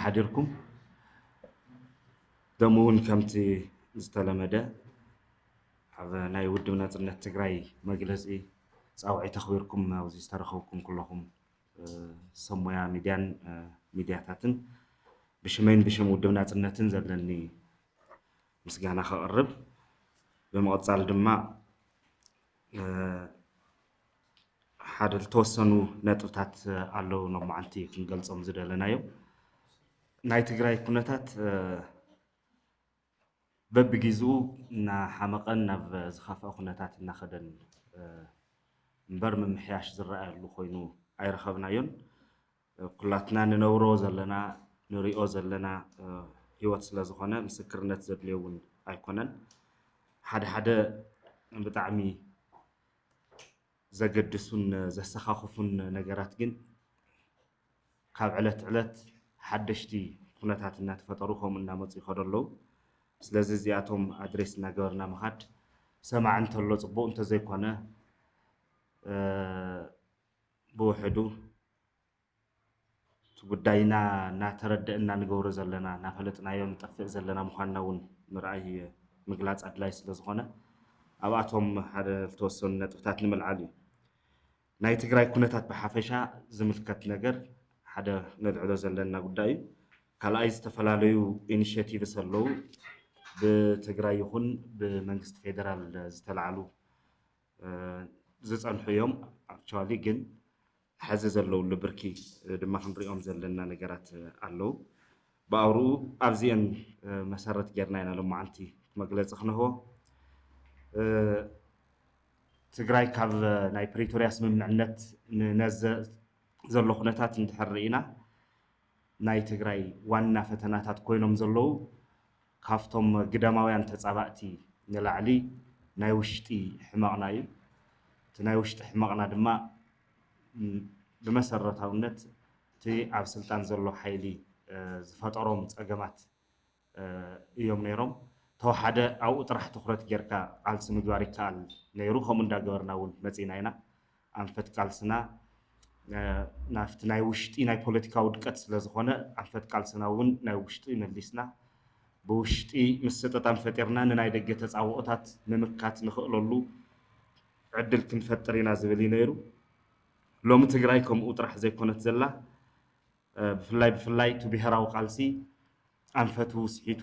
ሓዲርኩም ደሞ እውን ከምቲ ዝተለመደ ኣብ ናይ ውድብ ናጽነት ትግራይ መግለጺ ጻውዒት ኣኽቢርኩም ኣብዚ ዝተረኸብኩም ኩለኹም ሰብ ሞያ ሚድያን ሚድያታትን ብሽመይን ብሽም ውድብ ናጽነትን ዘለኒ ምስጋና ከቕርብ፣ ብምቕጻል ድማ ሓደ ዝተወሰኑ ነጥብታት ኣለዉ ሎማዓንቲ ክንገልጾም ዝደለናዮም። ናይ ትግራይ ኩነታት በብጊዝኡ እናሓመቐን ናብ ዝኸፍአ ኩነታት እናኸደን እምበር ምምሕያሽ ዝረኣየሉ ኮይኑ ኣይረኸብናዮን። ኩላትና ንነብሮ ዘለና ንሪኦ ዘለና ህይወት ስለ ዝኾነ ምስክርነት ዘድልዮ እውን ኣይኮነን። ሓደ ሓደ ብጣዕሚ ዘገድሱን ዘሰኻኽፉን ነገራት ግን ካብ ዕለት ዕለት ሓደሽቲ ኩነታት እናተፈጠሩ ከምኡ እናመፁ ይኸዱ ኣለዉ። ስለዚ እዚኣቶም ኣድሬስ እናገበርና ምኻድ ሰማዒ እንተሎ ፅቡቕ እንተዘይኮነ ብውሕዱ እቲ ጉዳይና እናተረደእና ንገብሮ ዘለና እናፈለጥናዮ ንጠፍእ ዘለና ምዃንና እውን ምርኣይ ምግላፅ ኣድላይ ስለ ዝኾነ ኣብኣቶም ሓደ ዝተወሰኑ ነጥብታት ንምልዓል እዩ። ናይ ትግራይ ኩነታት ብሓፈሻ ዝምልከት ነገር ሓደ ነልዕሎ ዘለና ጉዳይ እዩ። ካልኣይ ዝተፈላለዩ ኢኒሽቲቭስ ኣለዉ ብትግራይ ይኹን ብመንግስቲ ፌደራል ዝተላዕሉ ዝፀንሑ እዮም። ኣክቹዋሊ ግን ሐዚ ዘለውሉ ብርኪ ድማ ክንሪኦም ዘለና ነገራት ኣለዉ። ብኣውርኡ ኣብዚአን መሰረት ጌርና ኢና ሎማዓንቲ መግለፂ ክንህቦ። ትግራይ ካብ ናይ ፕሪቶርያ ስምምዕነት ንነዘ ዘሎ ኩነታት እንድሕር ርኢና ናይ ትግራይ ዋና ፈተናታት ኮይኖም ዘለዉ ካብቶም ግዳማውያን ተፃባእቲ ንላዕሊ ናይ ውሽጢ ሕመቕና እዩ። እቲ ናይ ውሽጢ ሕመቕና ድማ ብመሰረታውነት እቲ ኣብ ስልጣን ዘሎ ሓይሊ ዝፈጠሮም ፀገማት እዮም ነይሮም። ተወሓደ ኣብኡ ጥራሕ ትኹረት ጌርካ ቃልሲ ምግባር ይከኣል ነይሩ። ከምኡ እንዳገበርና እውን መፂና ኢና። ኣንፈት ቃልስና ናብቲ ናይ ውሽጢ ናይ ፖለቲካ ውድቀት ስለ ዝኾነ ኣንፈት ቃልስና እውን ናይ ውሽጢ መሊስና ብውሽጢ ምስጥጣም ፈጢርና ንናይ ደገ ተፃብኦታት ምምካት ንኽእለሉ ዕድል ክንፈጥር ኢና ዝብል እዩ ነይሩ። ሎሚ ትግራይ ከምኡ ጥራሕ ዘይኮነት ዘላ ብፍላይ ብፍላይ እቲ ብሄራዊ ቃልሲ ኣንፈቱ ስሒቱ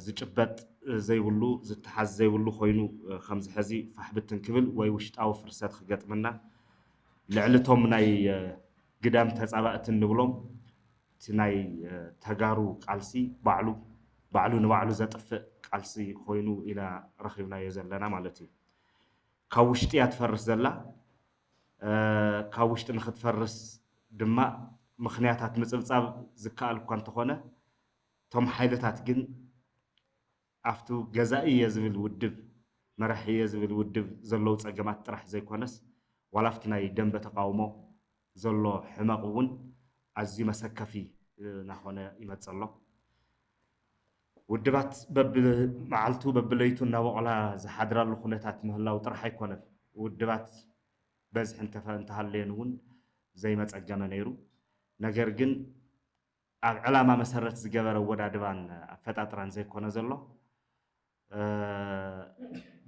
ዝጭበጥ ዘይብሉ ዝተሓዝ ዘይብሉ ኮይኑ ከምዚ ሕዚ ፋሕብትን ክብል ወይ ውሽጣዊ ፍርሰት ክገጥመና ልዕሊ እቶም ናይ ግዳም ተፃባእቲ እንብሎም እቲ ናይ ተጋሩ ቃልሲ ባዕሉ ባዕሉ ንባዕሉ ዘጥፍእ ቃልሲ ኮይኑ ኢና ረኺብናዮ ዘለና ማለት እዩ። ካብ ውሽጢ እያ ትፈርስ ዘላ። ካብ ውሽጢ ንክትፈርስ ድማ ምኽንያታት ምፅብፃብ ዝከኣል እኳ እንተኾነ እቶም ሓይልታት ግን ኣብቲ ገዛኢ እየ ዝብል ውድብ መራሒ እየ ዝብል ውድብ ዘለዉ ፀገማት ጥራሕ ዘይኮነስ ዋላ ኣብቲ ናይ ደንበ ተቃውሞ ዘሎ ሕመቕ እውን ኣዝዩ መሰከፊ እናኾነ ይመፅእ ኣሎ። ውድባት በብመዓልቱ በብለይቱ እናበቖላ ዝሓድራሉ ኩነታት ምህላው ጥራሕ ኣይኮነን ውድባት በዝሒ እንተሃለየን እውን ዘይመፀገመ ነይሩ። ነገር ግን ኣብ ዕላማ መሰረት ዝገበረ ኣወዳድባን ኣፈጣጥራን ዘይኮነ ዘሎ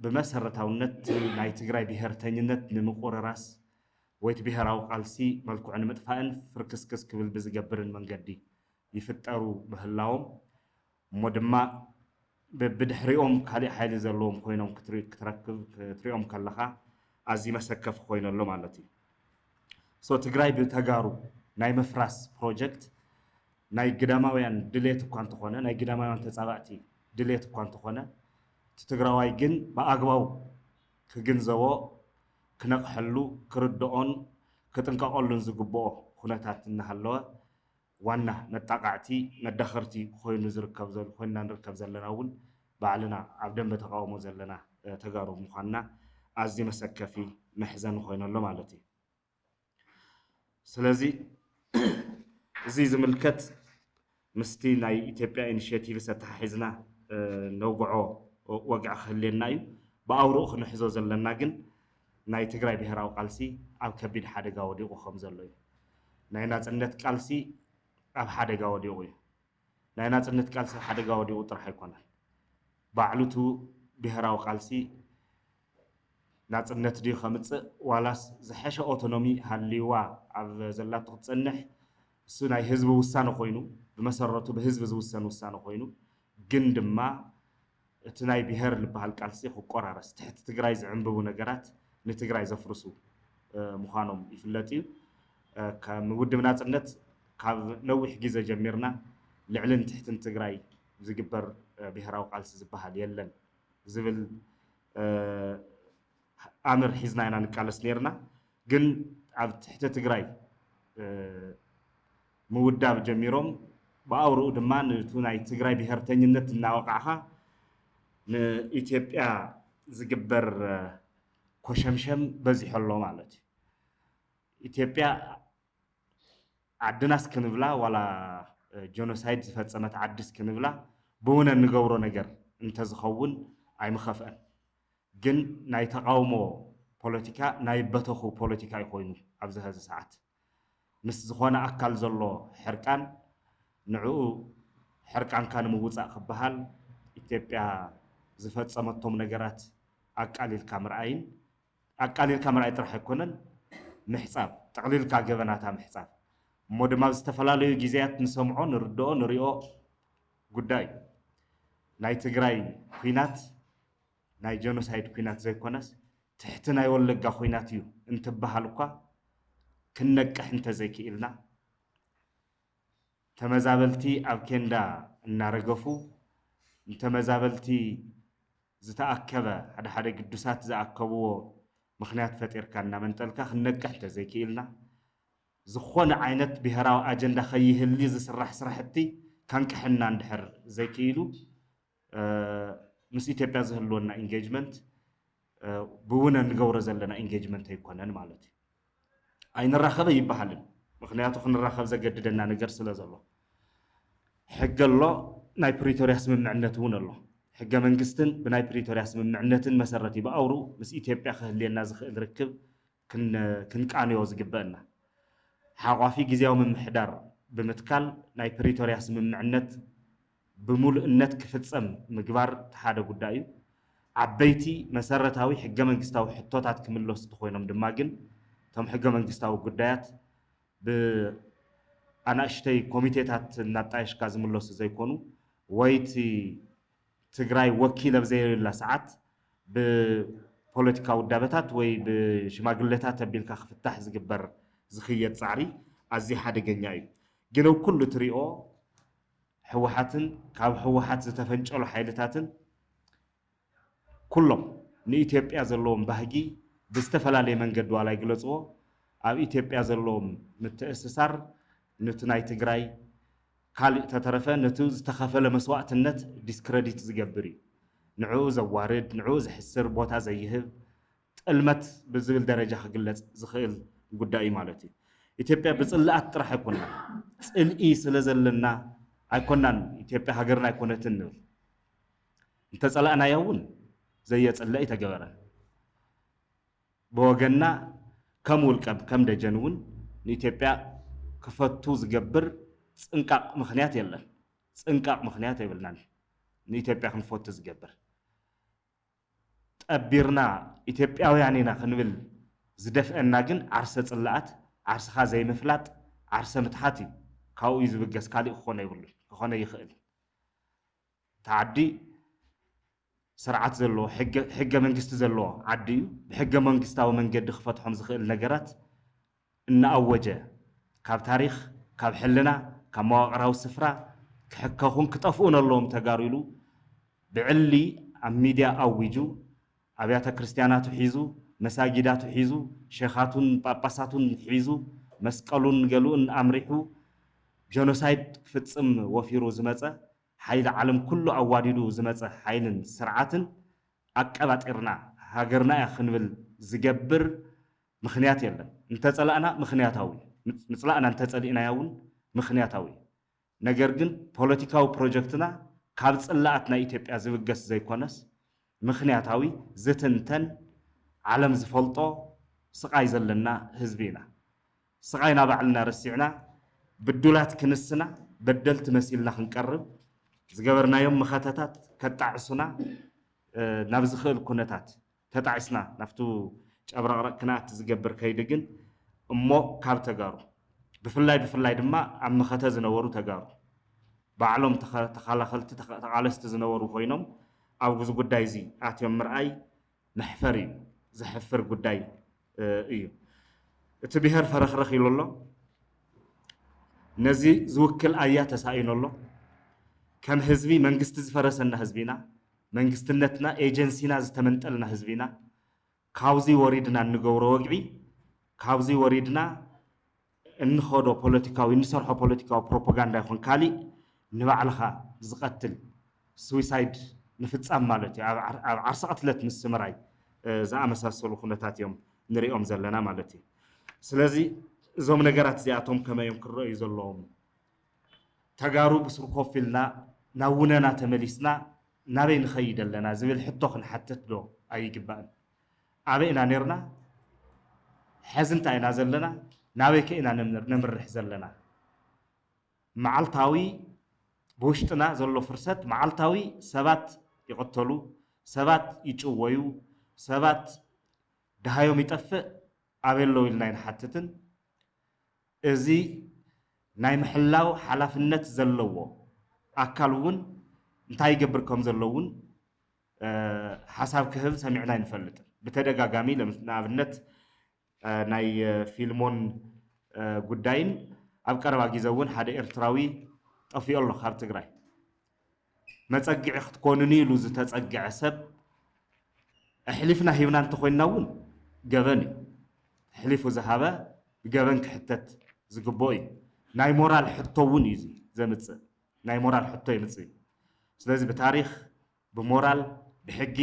ብመሰረታውነት ናይ ትግራይ ብሄርተኝነት ንምቁርራስ ወይ እቲ ብሄራዊ ቃልሲ መልክዑ ንምጥፋእን ፍርክስክስ ክብል ብዝገብርን መንገዲ ይፍጠሩ ምህላዎም እሞ ድማ ብድሕሪኦም ካሊእ ሓይሊ ዘለዎም ኮይኖም ክትሪኦም ከለኻ ኣዝዩ መሰከፊ ኮይኑ ኣሎ ማለት እዩ። ትግራይ ብተጋሩ ናይ ምፍራስ ፕሮጀክት ናይ ግዳማውያን ድሌት እኳ እንተኾነ ናይ ግዳማውያን ተፃባእቲ ድሌት እኳ እንተኾነ እቲ ትግራዋይ ግን ብኣግባቡ ክግንዘቦ ክነቕሐሉ ክርድኦን ክጥንቀቐሉን ዝግብኦ ኩነታት እናሃለወ ዋና መጣቃዕቲ መዳኸርቲ ኮይኑ ዝርከብ ዘሎ ኮይንና ንርከብ ዘለና እውን ባዕልና ኣብ ደንበ ተቃውሞ ዘለና ተጋሩ ምዃንና ኣዝዩ መሰከፊ መሕዘኒ ኮይኑ ኣሎ ማለት እዩ። ስለዚ እዚ ዝምልከት ምስቲ ናይ ኢትዮጵያ ኢኒሽቲቭስ ኣተሓሒዝና ነውግዖ ወግዒ ክህልየና እዩ። ብኣውርኡ ክንሕዞ ዘለና ግን ናይ ትግራይ ብሄራዊ ቃልሲ ኣብ ከቢድ ሓደጋ ወዲቑ ከም ዘሎ እዩ። ናይ ናፅነት ቃልሲ ኣብ ሓደጋ ወዲቑ እዩ። ናይ ናጽነት ቃልሲ ኣብ ሓደጋ ወዲቑ ጥራሕ ኣይኮነን። ባዕሉቱ ብሄራዊ ቃልሲ ናጽነት ድዩ ከምጽእ፣ ዋላስ ዝሐሸ ኦቶኖሚ ሃልይዋ ኣብ ዘላቶ ክትጸንሕ፣ እሱ ናይ ህዝቢ ውሳነ ኮይኑ፣ ብመሰረቱ ብህዝቢ ዝውሰን ውሳነ ኮይኑ፣ ግን ድማ እቲ ናይ ብሄር ዝበሃል ቃልሲ ክቆራረስ፣ ትሕቲ ትግራይ ዝዕንብቡ ነገራት ንትግራይ ዘፍርሱ፣ እ፣ ምዃኖም ይፍለጥ እዩ። እ፣ ከም ውድብ ናጽነት ካብ ነዊሕ ግዜ ጀሚርና ልዕልን ትሕትን ትግራይ ዝግበር፣ እ፣ ብሄራዊ ቃልሲ ዝበሃል የለን ዝብል፣ እ፣ ኣምር ሒዝና ኢና ንቃለስ ነይርና። ግን ኣብ ትሕቲ ትግራይ፣ እ፣ ምውዳብ ጀሚሮም፣ ብኣውርኡ ድማ ነቱ ናይ ትግራይ ብሄርተኝነት እናወቃዕኻ ንኢትዮጵያ ዝግበር፣ እ፣ ኮሸምሸም በዚሑ ኣሎ ማለት እዩ። ኢትዮጵያ ዓድናስ ክንብላ ዋላ፣ እ፣ ጀኖሳይድ ዝፈጸመት ዓድስ ክንብላ ብውነ እንገብሮ ነገር እንተዝኸውን ኣይምኸፍአን። ግን ናይ ተቓውሞ ፖለቲካ ናይ በተኹ ፖለቲካ እዩ ኮይኑ ኣብዚ ሐዚ ሰዓት። ምስ ዝኾነ ኣካል ዘሎ ሕርቃን ንዕኡ ሕርቃንካ ንምውጻእ ክበሃል ኢትዮጵያ ዝፈጸመቶም ነገራት ኣቃሊልካ ምርኣይን፣ ኣቃሊልካ ምርኣይ ጥራሕ ኣይኮነን፣ ምሕጻብ፣ ጠቕሊልካ ገበናታ ምሕጻብ። እሞ ድማ ኣብ ዝተፈላለዩ ግዜያት ንሰምዖ፣ ንርድኦ፣ ንሪኦ ጉዳይ እዩ። ናይ ትግራይ ኲናት ናይ ጀኖሳይድ ኲናት ዘይኮነስ፣ ትሕቲ ናይ ወለጋ ኲናት እዩ እንትበሃል እኳ ክንነቅሕ እንተዘይክኢልና፣ ተመዛበልቲ ኣብ ኬንዳ እናረገፉ፣ ንተመዛበልቲ ዝተኣከበ፣ ሓደ ሓደ ግዱሳት ዝኣከብዎ ምኽንያት ፈጢርካ እናመንጠልካ ክንነቅሕ እንተዘይክኢልና፣ ዝኾነ ዓይነት ብሄራዊ ኣጀንዳ ከይህሊ ዝስራሕ ስራሕቲ ከንቅሐና እንድሕር ዘይክኢሉ፣ እ፣ ምስ ኢትዮጵያ ዝህልወና ኢንጌጅመንት፣ እ፣ ብውነ እንገብሮ ዘለና ኢንጌጅመንት ኣይኮነን ማለት እዩ። ኣይንራኸብ ኣይበሃልን። ምኽንያቱ ክንራኸብ ዘገድደና ነገር ስለ ዘሎ። ሕጊ ኣሎ፣ ናይ ፕሪቶርያ ስምምዕነት እውን ኣሎ። ሕገ መንግስትን ብናይ ፕሪቶርያ ስምምዕነትን መሰረት እዩ ብኣውርኡ ምስ ኢትዮጵያ ክህልየና ዝኽእል ርክብ ክን-፣ ክንቃንዮ ዝግበአና። ሓቋፊ ግዝያዊ ምምሕዳር ብምትካል ናይ ፕሪቶርያ ስምምዕነት ብምሉእነት ክፍጸም ምግባር እቲ ሓደ ጉዳይ እዩ። ዓበይቲ መሰረታዊ ሕገ መንግስታዊ ሕቶታት ክምለሱ እንተኾይኖም ድማ ግን እቶም ሕገ መንግስታዊ ጉዳያት ብኣናእሽተይ ኮሚቴታት እናጣየሽካ ዝምለሱ ዘይኮኑ ወይ እቲ ትግራይ ወኪል ኣብ ዘየብላ ሰዓት ብፖለቲካ ውዳበታት ወይ ብሽማግሌታት ኣቢልካ ክፍታሕ ዝግበር ዝኽየድ ጻዕሪ ኣዝዩ ሓደገኛ እዩ። ግን ኣብ ኩሉ ትሪኦ ህወሓትን ካብ ህወሓት ዝተፈንጨሉ ሓይልታትን ኩሎም ንኢትዮጵያ ዘለዎም ባህጊ ብዝተፈላለየ መንገዲ ዋላ ይግለፅዎ፣ ኣብ ኢትዮጵያ ዘለዎም ምትእስሳር ነቲ ናይ ትግራይ ካልእ ተተረፈ ነቲ ዝተኸፈለ መስዋእትነት ዲስክረዲት ዝገብር እዩ። ንዕኡ ዘዋርድ፣ ንዕኡ ዘሕስር፣ ቦታ ዘይህብ፣ ጥልመት ብዝብል ደረጃ ክግለጽ ዝኽእል ጉዳይ እዩ ማለት እዩ። ኢትዮጵያ ብጽልኣት ጥራሕ ኣይኮናን፣ ጽልኢ ስለ ዘለና ኣይኮናን ኢትዮጵያ ሃገርና ኣይኮነትን ንብል። እንተጸላእናያ እውን ዘየጽልእ ኣይተገበረን። ብወገንና ከም ውልቀ፣ ከም ደጀን እውን ንኢትዮጵያ ክፈቱ ዝገብር ጽንቃቕ ምኽንያት የለን። ጽንቃቕ ምኽንያት የብልናን ንኢትዮጵያ ክንፈቱ ዝገብር። ጠቢርና ኢትዮጵያውያን ኢና ክንብል ዝደፍአና ግን ዓርሰ ጽልኣት፣ ዓርስኻ ዘይምፍላጥ፣ ዓርሰ ምትሓት እዩ። ካብኡ እዩ ዝብገስ፣ ካሊእ ክኾነ የብሉን፣ ክኾነ ይኽእል። እቲ ዓዲ ስርዓት ዘለዎ፣ ሕገ፣ ሕገ መንግስቲ ዘለዎ ዓዲ እዩ። ብሕገ መንግስታዊ መንገዲ ክፈትሖም ዝኽእል ነገራት እናኣወጀ፣ ካብ ታሪኽ፣ ካብ ሕልና፣ ካብ መዋቕራዊ ስፍራ ክሕከኹን ክጠፍኡን ኣለዎም ተጋሩ ኢሉ ብዕሊ ኣብ ሚድያ ኣዊጁ፣ ኣብያተ ክርስቲያናቱ ሒዙ፣ መሳጊዳቱ ሒዙ፣ ሸኻቱን ጳጳሳቱን ሒዙ፣ መስቀሉን ገሉኡን ኣምሪሑ፣ ጀኖሳይድ ክፍጽም ወፊሩ ዝመጸ፣ ሓይሊ ዓለም ኩሉ ኣዋዲዱ ዝመጸ ሓይልን ስርዓትን ኣቀባጢርና ሃገርና እያ ክንብል ዝገብር ምኽንያት የለን። እንተጸላእና ምኽንያታዊ፣ ምጽላእና እንተጸሊእናያ እውን ምኽንያታዊ። ነገር ግን ፖለቲካዊ ፕሮጀክትና ካብ ጽላኣት ናይ ኢትዮጵያ ዝብገስ ዘይኮነስ፣ ምኽንያታዊ፣ ዝትንተን፣ ዓለም ዝፈልጦ ስቓይ ዘለና ህዝቢ ኢና። ስቓይና ባዕልና ረሲዕና፣ ብዱላት ክንስና፣ በደልቲ መሲልና ክንቀርብ፣ ዝገበርናዮም መኸተታት ከጣዕሱና ናብ ዝኽእል ኩነታት ተጣዒስና ናብቲ ጨብረቕረቕ ክነኣቲ ዝገብር ከይዲ ግን እሞ ካብ ተጋሩ ብፍላይ ብፍላይ ድማ ኣብ መኸተ ዝነበሩ ተጋሩ ባዕሎም ተኸላኸልቲ ተቓለስቲ ዝነበሩ ኮይኖም ኣብዚ ጉዳይ እዚ ኣትዮም ምርኣይ መሕፈር እዩ። ዘሕፍር ጉዳይ እዩ። እቲ ብሄር ፈረኽረኽ ኢሉ ኣሎ። ነዚ ዝውክል ኣያ ተሳኢኑ ኣሎ። ከም ህዝቢ መንግስቲ ዝፈረሰና ህዝቢ ኢና። መንግስትነትና ኤጀንሲና ዝተመንጠልና ህዝቢ ኢና። ካብዚ ወሪድና እንገብሮ ወግዒ፣ ካብዚ ወሪድና እንኸዶ ፖለቲካዊ እንሰርሖ ፖለቲካዊ ፕሮፓጋንዳ ይኹን ካሊእ ንባዕልኻ ዝቐትል ስዊሳይድ ምፍፃም ማለት እዩ። ኣብ ዓርሲ ቅትለት ምስምራይ ዝኣመሳሰሉ ኩነታት እዮም ንሪኦም ዘለና ማለት እዩ። ስለዚ እዞም ነገራት እዚኣቶም ከመይ እዮም ክረኣዩ ዘለዎም? ተጋሩ ብስሩ ኮፍ ኢልና ናብ ውነና ተመሊስና ናበይ ንኸይድ ኣለና ዝብል ሕቶ ክንሓትት ዶ ኣይግባእን? ኣበይ ኢና ነርና? ሕዚ እንታይ ኢና ዘለና? ናበይ ከ ኢና ነምርሕ ዘለና? መዓልታዊ ብውሽጥና ዘሎ ፍርሰት መዓልታዊ ሰባት ይቕተሉ፣ ሰባት ይጭወዩ፣ ሰባት ደሃዮም ይጠፍእ ኣበይ ኣለዉ ኢልና ኣይንሓትትን። እዚ ናይ ምሕላው ሓላፍነት ዘለዎ ኣካል እውን እንታይ ይገብር ከም ዘሎ እውን ሓሳብ ክህብ ሰሚዕና ኣይንፈልጥን። ብተደጋጋሚ ንኣብነት ናይ ፊልሞን ጉዳይን ኣብ ቀረባ ግዜ እውን ሓደ ኤርትራዊ ጠፊኡ ኣሎ ካብ ትግራይ። መጸግዒ ክትኮኑኒ ኢሉ ዝተጸግዐ ሰብ ኣሕሊፍና ሂብና እንተኾይንና እውን ገበን እዩ። ኣሕሊፉ ዝሃበ ብገበን ክሕተት ዝግብኦ እዩ። ናይ ሞራል ሕቶ እውን እዩ እዚ ዘምጽእ። ናይ ሞራል ሕቶ የምጽእ እዩ። ስለዚ ብታሪኽ፣ ብሞራል፣ ብሕጊ፣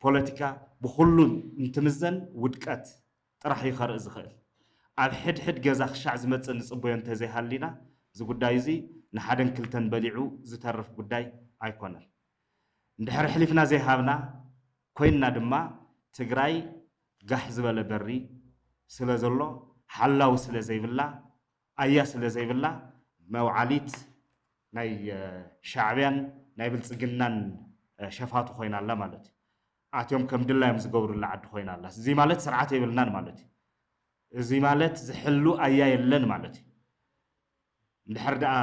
ፖለቲካ፣ ብኹሉ እንትምዘን ውድቀት ጥራሕ እዩ ከርኢ ዝኽእል። ኣብ ሕድሕድ ገዛ ክሻዕ ዝመጽእ ንጽበዮ እንተዘይሃሊና፣ እዚ ጉዳይ እዚ ንሓደን ክልተን በሊዑ ዝተርፍ ጉዳይ ኣይኮነን። እንድሕር ኣሕሊፍና ዘይሃብና ኮይንና ድማ ትግራይ ጋሕ ዝበለ በሪ ስለ ዘሎ፣ ሓላዊ ስለ ዘይብላ፣ ኣያ ስለ ዘይብላ፣ መውዓሊት ናይ ሻዕብያን ናይ ብልጽግናን ሸፋቱ ኮይና ኣላ ማለት እዩ። ኣትዮም ከም ድላዮም ዝገብሩላ ዓዲ ኮይና ኣላ። እዚ ማለት ስርዓት የብልናን ማለት እዩ። እዚ ማለት ዝሕሉ ኣያ የለን ማለት እዩ። እንድሕር ደኣ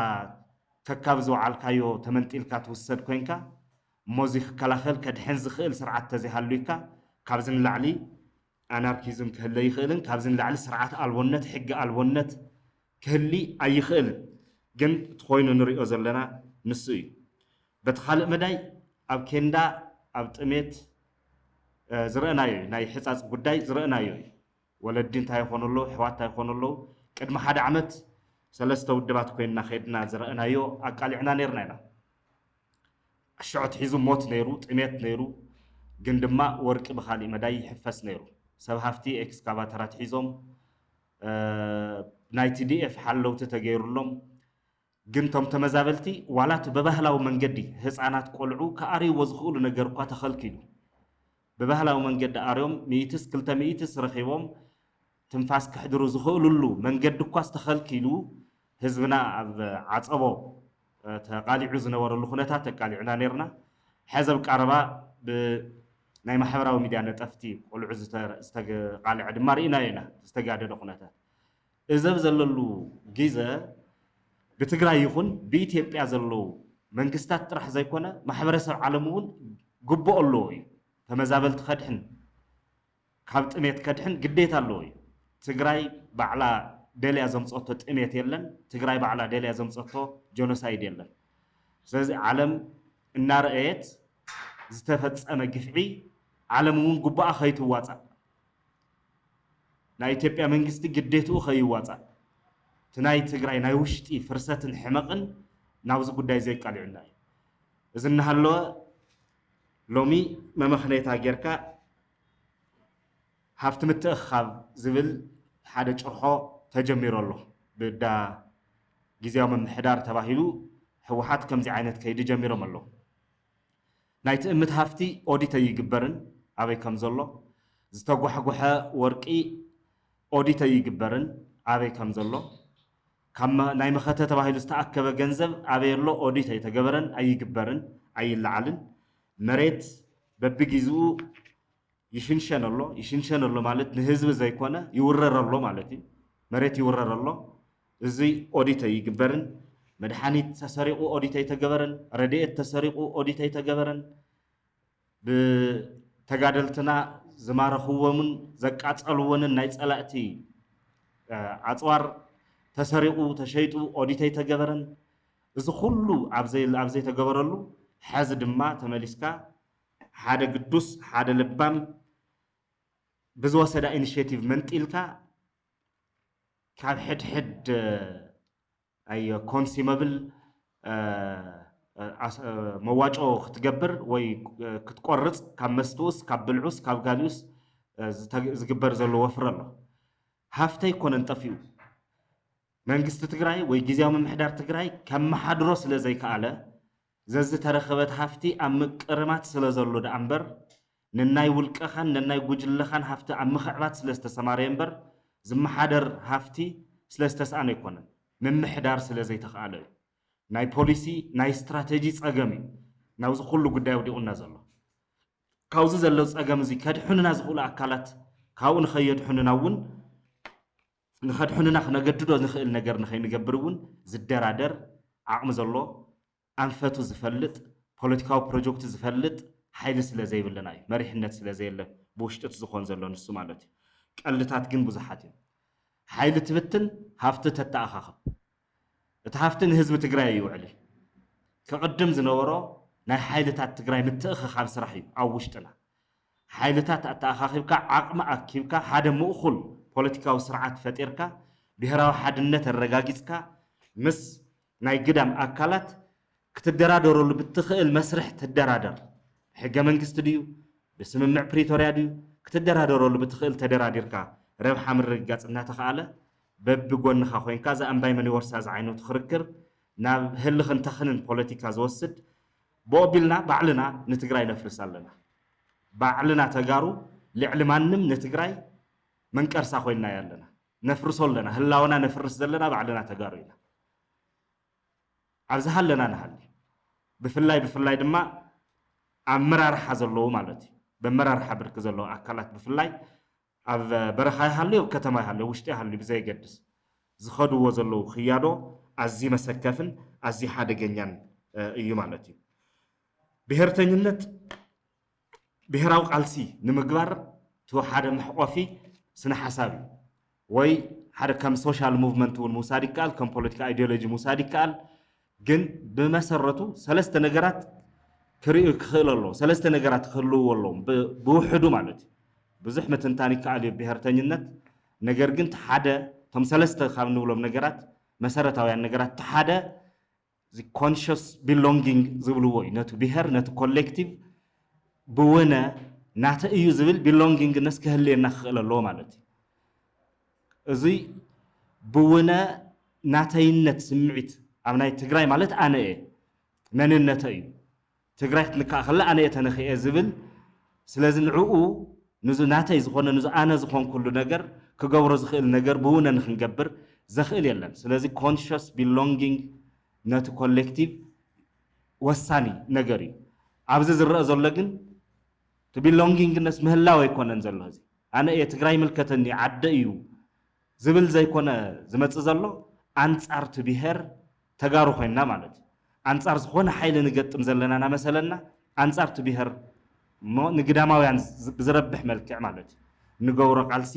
ከካብ ዝወዓልካዮ ተመንጢልካ ትውሰድ ኮይንካ፣ እሞ እዚ ክከላኸል ከድሕን ዝኽእል ስርዓት ተዘይሃሉይካ፣ ካብዚ ንላዕሊ ኣናርኪዝም ክህለ ይኽእልን ካብዚ ንላዕሊ ስርዓት ኣልቦነት፣ ሕጊ ኣልቦነት ክህሊ ኣይኽእልን። ግን እቲ ኮይኑ ንሪኦ ዘለና ንሱ እዩ። በቲ ካልእ መዳይ ኣብ ኬንዳ፣ ኣብ ጥሜት ዝረእናዮ እዩ። ናይ ሕፃፅ ጉዳይ ዝረእናዮ እዩ። ወለዲ እንታይ ይኾኑ ኣለዉ፣ ኣሕዋት እንታይ ይኾኑ ኣለዉ። ቅድሚ ሓደ ዓመት ሰለስተ ውድባት ኮይንና ከይድና ዝረእናዮ ኣቃሊዕና ነይርና ኢና። ኣሽዑ ኣትሒዙ ሞት ነይሩ፣ ጥሜት ነይሩ፣ ግን ድማ ወርቂ ብኻሊእ መዳይ ይሕፈስ ነይሩ። ሰብ ሃፍቲ ኤክስካቫተራት ሒዞም፣ ናይ ቲ ዲ ኤፍ ሓለውቲ ተገይሩሎም፣ ግን እቶም ተመዛበልቲ ዋላ እቲ ብባህላዊ መንገዲ ህፃናት ቆልዑ ክኣርይዎ ዝኽእሉ ነገር እኳ ተኸልኪሉ። ብባህላዊ መንገዲ ኣርዮም ሚእትስ ክልተ ሚእትስ ረኺቦም ትንፋስ ከሕድሩ ዝኽእሉሉ መንገዲ እኳ ዝተኸልኪሉ ህዝብና ኣብ ዓፀቦ ተቃሊዑ ዝነበረሉ ኩነታት ተቃሊዕና ነርና። ሕዚ ኣብ ቀረባ ብናይ ማሕበራዊ ሚድያ ነጠፍቲ ቆልዑ ዝተቃልዐ ድማ ርኢናዮ ኢና ዝተጋደደ ኩነታት። እዚ ኣብ ዘለሉ ግዘ ብትግራይ ይኹን ብኢትዮጵያ ዘለዉ መንግስታት ጥራሕ ዘይኮነ ማሕበረሰብ ዓለም እውን ግቡእ ኣለዎ እዩ። ተመዛበልቲ ከድሕን ካብ ጥሜት ከድሕን ግዴታ ኣለዎ እዩ። ትግራይ ባዕላ ደልያ ዘምፀቶ ጥሜት የለን። ትግራይ ባዕላ ደልያ ዘምፀቶ ጀኖሳይድ የለን። ስለዚ ዓለም እናረኣየት ዝተፈፀመ ግፍዒ ዓለም እውን ግቡኣ ከይትዋፃእ ናይ ኢትዮጵያ መንግስቲ ግዴትኡ ከይዋፃእ እቲ ናይ ትግራይ ናይ ውሽጢ ፍርሰትን ሕመቕን ናብዚ ጉዳይ ዘየቃሊዑና እዩ። እዚ እናሃለወ ሎሚ መመኽነይታ ጌርካ ሃፍቲ ምትእኽኻብ ዝብል ሓደ ጭርሖ ተጀሚሩ ኣሎ። ብዳ ግዝያዊ ምምሕዳር ተባሂሉ ህወሓት ከምዚ ዓይነት ከይዲ ጀሚሮም ኣለዉ። ናይ ትእምት ሃፍቲ ኦዲት ኣይግበርን ኣበይ ከም ዘሎ፣ ዝተጓሕጎሐ ወርቂ ኦዲት ኣይግበርን ኣበይ ከም ዘሎ፣ ካብ መ- ናይ መኸተ ተባሂሉ ዝተኣከበ ገንዘብ ኣበይ ኣሎ? ኦዲት ኣይተገበረን፣ ኣይግበርን፣ ኣይለዓልን። መሬት በብጊዜኡ ይሽንሸን ኣሎ። ይሽንሸን ኣሎ ማለት ንህዝቢ ዘይኮነ ይውረር ኣሎ ማለት እዩ። መሬት ይውረር ኣሎ። እዚ ኦዲት ኣይግበርን። መድሓኒት ተሰሪቑ ኦዲት ኣይተገበረን። ረድኤት ተሰሪቑ ኦዲት ኣይተገበረን። ብተጋደልትና ዝማረኽዎምን ዘቃጸልዎንን ናይ ጸላእቲ ኣጽዋር ተሰሪቑ ተሸይጡ ኦዲት ኣይተገበረን። እዚ ኩሉ ኣብ ዘይተገበረሉ፣ ሐዚ ድማ ተመሊስካ ሓደ ግዱስ፣ ሓደ ለባም፣ ብዝወሰዳ ኢኒሽቲቭ መንጢልካ ካብ ሕድሕድ ኣይ ኮንሲመብል መዋጮ ክትገብር ወይ ክትቆርፅ፣ ካብ መስትኡስ ካብ ብልዑስ ካብ ጋሊኡስ ዝግበር ዘሎ ወፍሪ ኣሎ። ሃፍቲ ኣይኮነን ጠፊኡ። መንግስቲ ትግራይ ወይ ግዝያዊ ምምሕዳር ትግራይ ከመሓድሮ ስለ ዘይከኣለ፣ ዘዝተረኸበት ሃፍቲ ኣብ ምቅርማት ስለ ዘሎ ደኣ እምበር፣ ንናይ ውልቀኻን ንናይ ጉጅለኻን ሃፍቲ ኣብ ምኽዕባት ስለ ዝተሰማረየ እምበር፣ ዝመሓደር ሃፍቲ ስለ ዝተስኣነ ኣይኮነን። ምምሕዳር ስለ ዘይተኽኣለ እዩ። ናይ ፖሊሲ፣ ናይ ስትራተጂ ጸገም እዩ ናብዚ ኩሉ ጉዳይ ኣውዲቑና ዘሎ። ካብዚ ዘሎ ጸገም እዚ ከድሕኑና ዝኽእሉ ኣካላት ካብኡ ንኸየድሕኑና እውን፣ ንኸድሕኑና ክነገድዶ ንኽእል ነገር ንኸይንገብር እውን ዝደራደር ዓቕሚ ዘሎ፣ ኣንፈቱ ዝፈልጥ፣ ፖለቲካዊ ፕሮጀክቱ ዝፈልጥ ሓይሊ ስለ ዘይብልና እዩ። መሪሕነት ስለ ዘየለ፣ ብውሽጢ እቲ ዝኾን ዘሎ ንሱ ማለት እዩ። ቀልድታት ግን ብዙሓት እዮም። ሓይሊ ትብትን ሃፍቲ ተተኣኻኽብ። እቲ ሃፍቲ ንህዝቢ ትግራይ ኣይውዕልን። ክቕድም ዝነበሮ ናይ ሓይልታት ትግራይ ምትእኽኻብ ስራሕ እዩ ኣብ ውሽጥና። ሓይልታት ኣተኣኻኺብካ፣ ዓቕሚ ኣኪብካ፣ ሓደ ምእኹል ፖለቲካዊ ስርዓት ፈጢርካ፣ ብሄራዊ ሓድነት ኣረጋጊጽካ፣ ምስ ናይ ግዳም ኣካላት ክትደራደረሉ ብትኽእል መስርሕ ትደራደር። ብሕገ መንግስቲ ድዩ፣ ብስምምዕ ፕሪቶርያ ድዩ፣ ክትደራደረሉ ብትኽእል ተደራዲርካ፣ ረብሓ ምርግጋጽ እናተኽኣለ፣ በብጎንኻ ኮይንካ፣ እዛ እምባይ መን ይወርሳ ዝዓይነቱ ክርክር ናብ ህልኽን ተኽንን ፖለቲካ ዝወስድ፣ ብኦ ቢልና ባዕልና ንትግራይ ነፍርስ ኣለና። ባዕልና ተጋሩ ልዕሊ ማንም ንትግራይ መንቀርሳ ኮይንናያ ኣለና። ነፍርሶ ኣለና። ህላወና ነፍርስ ዘለና ባዕልና ተጋሩ ኢና። ኣብዚ ሃለና ንሃሊ። ብፍላይ፣ ብፍላይ ድማ ኣመራርሓ ዘለዉ ማለት እዩ። ብኣመራርሓ ብርኪ ዘለዉ ኣካላት ብፍላይ ኣብ በረኻ ይሃልዩ፣ ኣብ ከተማ ይሃልዩ፣ ውሽጢ ይሃልዩ ብዘየገድስ፣ ዝኸድዎ ዘለዉ ክያዶ ኣዝዩ መሰከፍን ኣዝዩ ሓደገኛን፣ እ፣ እዩ ማለት እዩ። ብሄርተኝነት ብሄራዊ ቃልሲ ንምግባር እቲ ሓደ መሕቆፊ ስነ ሓሳብ እዩ። ወይ ሓደ ከም ሶሻል ሙቭመንት እውን ምውሳድ ይከኣል፣ ከም ፖለቲካ ኣይዲዮሎጂ ምውሳድ ይከኣል። ግን ብመሰረቱ ሰለስተ ነገራት ክርእዩ ክኽእል ኣለዎ። ሰለስተ ነገራት ክህልውዎ ኣለዎም፣ ብ-፣ ብውሕዱ ማለት እዩ። ብዙሕ ምትንታን ይከኣል እዩ ብሄርተኝነት። ነገር ግን እቲ ሓደ፣ እቶም ሰለስተ ካብ ንብሎም ነገራት፣ መሰረታውያን ነገራት፣ እቲ ሓደ እዚ ኮንሽስ ቢሎንጊንግ ዝብልዎ እዩ። ነቲ ብሄር፣ ነቲ ኮሌክቲቭ ብውነ ናተ እዩ ዝብል ቢሎንጊንግነስ ክህልየና ክኽእል ኣለዎ ማለት እዩ። እዚ ብውነ ናተይነት ስምዒት ኣብ ናይ ትግራይ ማለት ኣነ እየ፣ መንነተ እዩ። ትግራይ ክትንካእ ከላ ኣነ እየ ተነኺኤ ዝብል። ስለዚ ንዕኡ፣ ንዙ ናተይ ዝኾነ፣ ንዙ ኣነ ዝኾንኩሉ ነገር ክገብሮ ዝኽእል ነገር ብውነ ንክንገብር ዘኽእል የለን። ስለዚ ኮንሽስ ቢሎንጊንግ ነቲ ኮሌክቲቭ ወሳኒ ነገር እዩ። ኣብዚ ዝረአ ዘሎ ግን እቲ ቢሎንጊንግነስ ምህላው ኣይኮነን ዘሎ። እዚ ኣነ እየ፣ ትግራይ ይምልከተኒ፣ ዓደ እዩ ዝብል ዘይኮነ ዝመጽእ ዘሎ፣ ኣንጻር እቲ ብሄር ተጋሩ ኮይንና ማለት እዩ። ኣንጻር ዝኾነ ሓይሊ ንገጥም ዘለና እናመሰለና፣ ኣንጻር እቲ ብሄር እሞ ንግዳማውያን ዝ-፣ ብዝረብሕ መልክዕ ማለት እዩ ንገብሮ ቃልሲ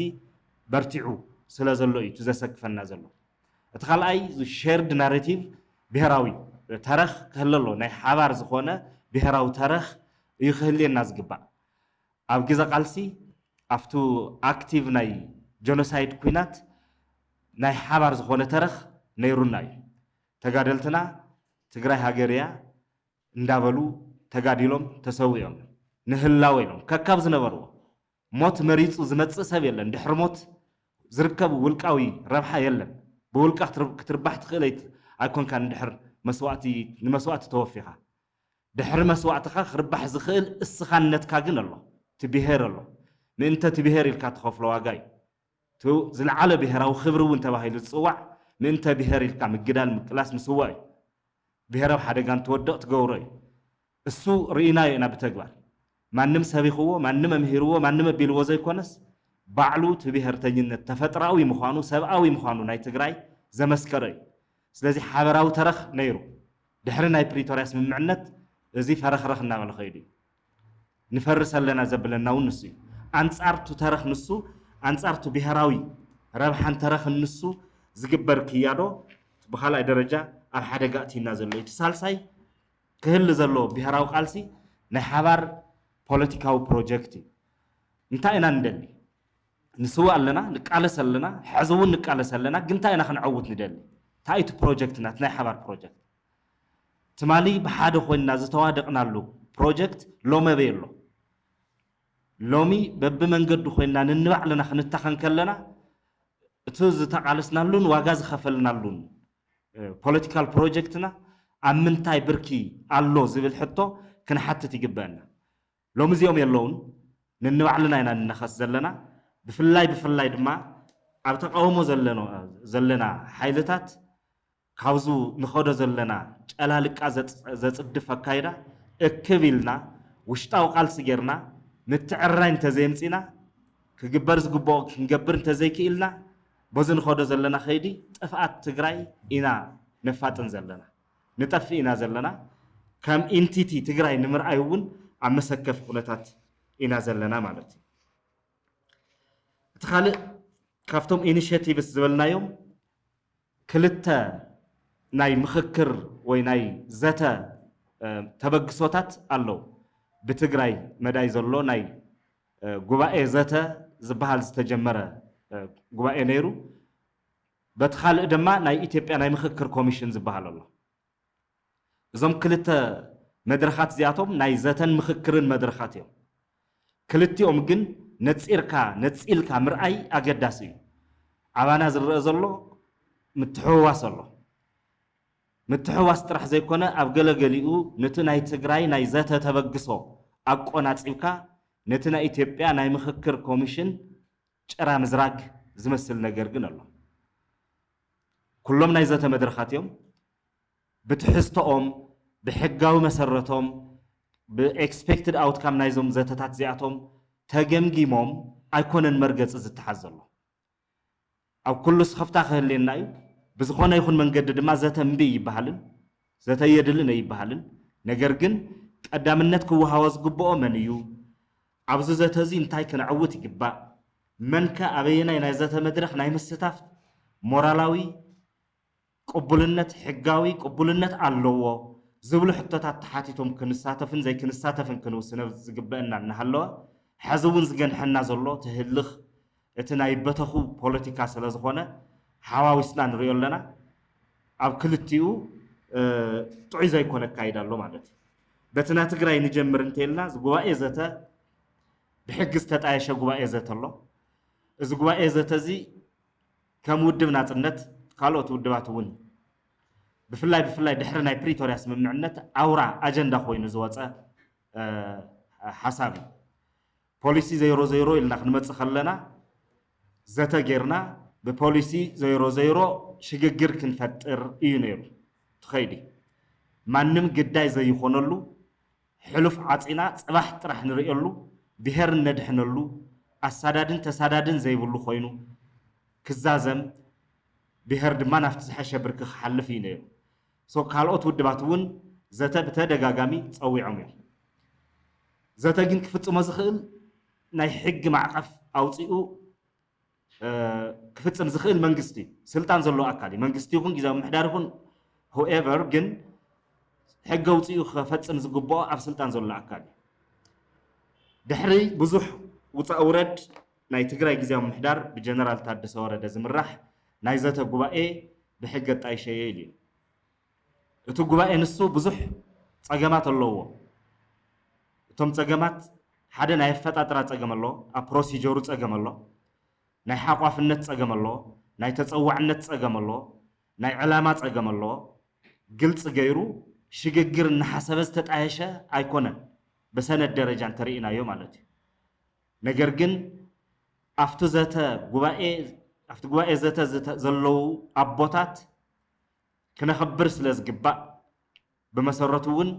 በርቲዑ ስለ ዘሎ እዩ እቲ ዘሰክፈና ዘሎ። እቲ ካልኣይ፣ እዚ ሼርድ ናሬቲቭ፣ ብሄራዊ ተረኽ ክህለ ኣለዎ። ናይ ሓባር ዝኾነ ብሄራዊ ተረኽ እዩ ክህልየና ዝግባእ። ኣብ ግዘ ቃልሲ፣ ኣብቱ ኣክቲቭ ናይ ጀኖሳይድ ኩናት ናይ ሓባር ዝኾነ ተረኽ ነይሩና እዩ። ተጋደልትና ትግራይ ሃገር እያ እንዳበሉ ተጋዲሎም ተሰዊኦም እዮም። ንህላወ ኢሎም ከካብ ዝነበርዎ፣ ሞት መሪጹ ዝመጽእ ሰብ የለን። ድሕሪ ሞት ዝርከብ ውልቃዊ ረብሓ የለን። ብውልቃ ክትር-፣ ክትርባሕ ትኽእል ኣይት-፣ ኣይኮንካን ድሕር መስዋእቲ፣ ንመስዋእቲ ተወፊኻ። ድሕሪ መስዋእትኻ ክርባሕ ዝኽእል እስኻነትካ ግን ኣሎ። እቲ ብሄር ኣሎ። ምእንተ እቲ ብሄር ኢልካ ትኸፍሎ ዋጋ እዩ። እቲ ዝለዓለ ብሄራዊ ክብሪ እውን ተባሂሉ ዝጽዋዕ ምእንተ ብሔር ኢልካ ምግዳል፣ ምቅላስ፣ ምስዋእ እዩ። ብሔራዊ ሓደጋ እንትወድቕ ትገብሮ እዩ። እሱ ርኢናዮ ኢና ብተግባር። ማንም ሰቢኽዎ፣ ማንም ኣምሂርዎ፣ ማንም ኣቢልዎ ዘይኮነስ፣ ባዕሉ እቲ ብሔርተኝነት ተፈጥራዊ ምዃኑ፣ ሰብኣዊ ምዃኑ ናይ ትግራይ ዘመስከረ እዩ። ስለዚ ሓበራዊ ተረኽ ነይሩ። ድሕሪ ናይ ፕሪቶርያ ስምምዕነት እዚ ፈረኽረኽ እናበለ ኸይዱ እዩ። ንፈርስ ኣለና ዘብለና እውን ንሱ እዩ። ኣንጻርቱ ተረኽ ንሱ፣ ኣንጻርቱ ብሔራዊ ረብሓን ተረኽን ንሱ ዝግበር ክያዶ ብኻልኣይ ደረጃ ኣብ ሓደጋ ኣእትዩና ዘሎ እዩ። እቲ ሳልሳይ ክህሊ ዘለዎ ብሔራዊ ቃልሲ ናይ ሓባር ፖለቲካዊ ፕሮጀክት እዩ። እንታይ ኢና ንደሊ? ንስዋእ ኣለና፣ ንቃለስ ኣለና፣ ሕዚ እውን ንቃለስ ኣለና። ግን እንታይ ኢና ክንዐውት ንደሊ? እንታይ እቲ ፕሮጀክትና፣ እቲ ናይ ሓባር ፕሮጀክት? ትማሊ ብሓደ ኮይንና ዝተዋደቕናሉ ፕሮጀክት ሎሚ ኣበይ ኣሎ? ሎሚ በብመንገዱ ኮይንና ንንባዕልና ክንታኸን ከለና፣ እቲ ዝተቃለስናሉን ዋጋ ዝኸፈልናሉን፣ እ፣ ፖለቲካል ፕሮጀክትና ኣብ ምንታይ ብርኪ ኣሎ ዝብል ሕቶ ክንሓትት ይግበአና። ሎሚ እዚኦም የለውን፣ ንንባዕልና ኢና ንነኸስ ዘለና። ብፍላይ፣ ብፍላይ ድማ ኣብ ተቃውሞ ዘለኖ-፣ ዘለና ሓይልታት ካብዙ ንኸዶ ዘለና ጨላልቃ ዘጽ-፣ ዘጽድፍ ኣካይዳ እክብ ኢልና፣ ውሽጣዊ ቃልሲ ጌርና፣ ምትዕርራይ እንተዘየምጺና፣ ክግበር ዝግብኦ ክንገብር እንተዘይክኢልና፣ በዚ ንኸዶ ዘለና ከይዲ ጥፍኣት ትግራይ ኢና ነፋጥን ዘለና። ንጠፍእ ኢና ዘለና። ከም ኢንቲቲ ትግራይ ንምርኣይ እውን ኣብ መሰከፊ ኩነታት ኢና ዘለና ማለት እዩ። እቲ ካልእ ካብቶም ኢኒሼቲቭስ ዝበልናዮም ክልተ ናይ ምኽክር ወይ ናይ ዘተ፣ እ፣ ተበግሶታት ኣለዉ። ብትግራይ መዳይ ዘሎ ናይ፣ እ፣ ጉባኤ ዘተ ዝበሃል ዝተጀመረ፣ እ፣ ጉባኤ ነይሩ። በቲ ካልእ ድማ ናይ ኢትዮጵያ ናይ ምኽክር ኮሚሽን ዝበሃል ኣሎ። እዞም ክልተ መድረኻት እዚኣቶም ናይ ዘተን ምኽክርን መድረኻት እዮም። ክልቲኦም ግን ነጺርካ፣ ነጺልካ ምርኣይ ኣገዳሲ እዩ። ኣባና ዝረአ ዘሎ ምትሕውዋስ ኣሎ። ምትሕውዋስ ጥራሕ ዘይኮነ፣ ኣብ ገለገሊኡ ነቲ ናይ ትግራይ ናይ ዘተ ተበግሶ ኣቆናጺብካ፣ ነቲ ናይ ኢትዮጵያ ናይ ምኽክር ኮሚሽን ጭራ ምዝራግ ዝመስል ነገር ግን ኣሎ። ኩሎም ናይ ዘተ መድረኻት እዮም። ብትሕዝቶኦም፣ ብሕጋዊ መሰረቶም፣ ብኤክስፔክትድ ኣውትካም ናይዞም ዘተታት እዚኣቶም ተገምጊሞም ኣይኮነን መርገጺ ዝተሓዝ ዘሎ። ኣብ ኩሉ ስኽፍታ ክህልየና እዩ። ብዝኾነ ይኹን መንገዲ ድማ ዘተ እምቢ ይበሃልን ዘተ የድልን ኣይበሃልን። ነገር ግን ቀዳምነት ክወሃቦ ዝግብኦ መን እዩ? ኣብዚ ዘተ እዚ እንታይ ክነዕውት ይግባእ? መንከ ኣበየናይ ናይ ዘተ መድረኽ ናይ ምስታፍ ሞራላዊ ቅቡልነት፣ ሕጋዊ ቅቡልነት ኣለዎ ዝብሉ ሕቶታት ተሓቲቶም ክንሳተፍን ዘይክንሳተፍን ክንውስነ ዝግበአና እናሃለወ፣ ሕዚ እውን ዝገንሐና ዘሎ ትህልኽ እቲ ናይ በተኹ ፖለቲካ ስለ ዝኾነ ሓዋዊስና ንሪኦ ኣለና። ኣብ ክልቲኡ፣ እ፣ ጥዑይ ዘይኮነ ኣካይዳ ኣሎ ማለት እዩ። በቲ ናይ ትግራይ ንጀምር እንተኢልና፣ እዚ ጉባኤ ዘተ ብሕጊ ዝተጣየሸ ጉባኤ ዘተ ኣሎ። እዚ ጉባኤ ዘተ እዚ ከም ውድብ ናጽነት፣ ካልኦት ውድባት እውን ብፍላይ፣ ብፍላይ ድሕሪ ናይ ፕሪቶርያ ስምምዕነት ኣውራ ኣጀንዳ ኮይኑ ዝወጸ፣ እ፣ ሓሳብ እዩ። ፖሊሲ ዜሮ ዜሮ ኢልና ክንመጽእ ከለና፣ ዘተ ጌርና ብፖሊሲ ዜሮ ዜሮ ሽግግር ክንፈጥር እዩ ነይሩ ትኸይዲ። ማንም ግዳይ ዘይኾነሉ፣ ሕሉፍ ዓጺና ጽባሕ ጥራሕ ንርእየሉ፣ ብሄር እነድሕነሉ፣ ኣሳዳድን ተሳዳድን ዘይብሉ ኮይኑ ክዛዘም፣ ብሄር ድማ ናብቲ ዝሐሸ ብርኪ ክሓልፍ እዩ ነይሩ። ሶ ካልኦት ውድባት እውን ዘተ ብተደጋጋሚ ጸዊዖም እዮም። ዘተ ግን ክፍጽሞ ዝኽእል ናይ ሕጊ ማዕቐፍ ኣውጺኡ፣ እ፣ ክፍጽም ዝኽእል መንግስቲ፣ ስልጣን ዘለዎ ኣካል እዩ። መንግስቲ ይኹን ግዝያዊ ምምሕዳር ይኹን፣ whoever፣ ግን ሕጊ ኣውጺኡ ክፈጽም ዝግብኦ ኣብ ስልጣን ዘሎ ኣካል እዩ። ድሕሪ ብዙሕ ውጻእ ውረድ ናይ ትግራይ ግዝያዊ ምምሕዳር ብጀነራል ታደሰ ወረደ ዝምራሕ ናይ ዘተ ጉባኤ ብሕጊ ኣጣይሸዮ ኢሉ እዩ። እቲ ጉባኤ ንሱ ብዙሕ ጸገማት ኣለዎ። እቶም ጸገማት ሓደ ናይ ኣፈጣጥራ ጸገም ኣሎ፣ ኣብ ፕሮሲጀሩ ጸገም ኣሎ፣ ናይ ሓቋፍነት ጸገም ኣሎ፣ ናይ ተጸዋዕነት ጸገም ኣሎ፣ ናይ ዕላማ ጸገም ኣሎ። ግልጺ ገይሩ ሽግግር እናሓሰበ ዝተጣየሸ ኣይኮነን፣ ብሰነድ ደረጃ እንተርኢናዮ ማለት እዩ። ነገር ግን ኣብቲ ዘተ ጉባኤ፣ ኣብቲ ጉባኤ ዘተ ዝተ- ዘለዉ ኣቦታት ክነኽብር ስለ ዝግባእ፣ ብመሰረቱ እውን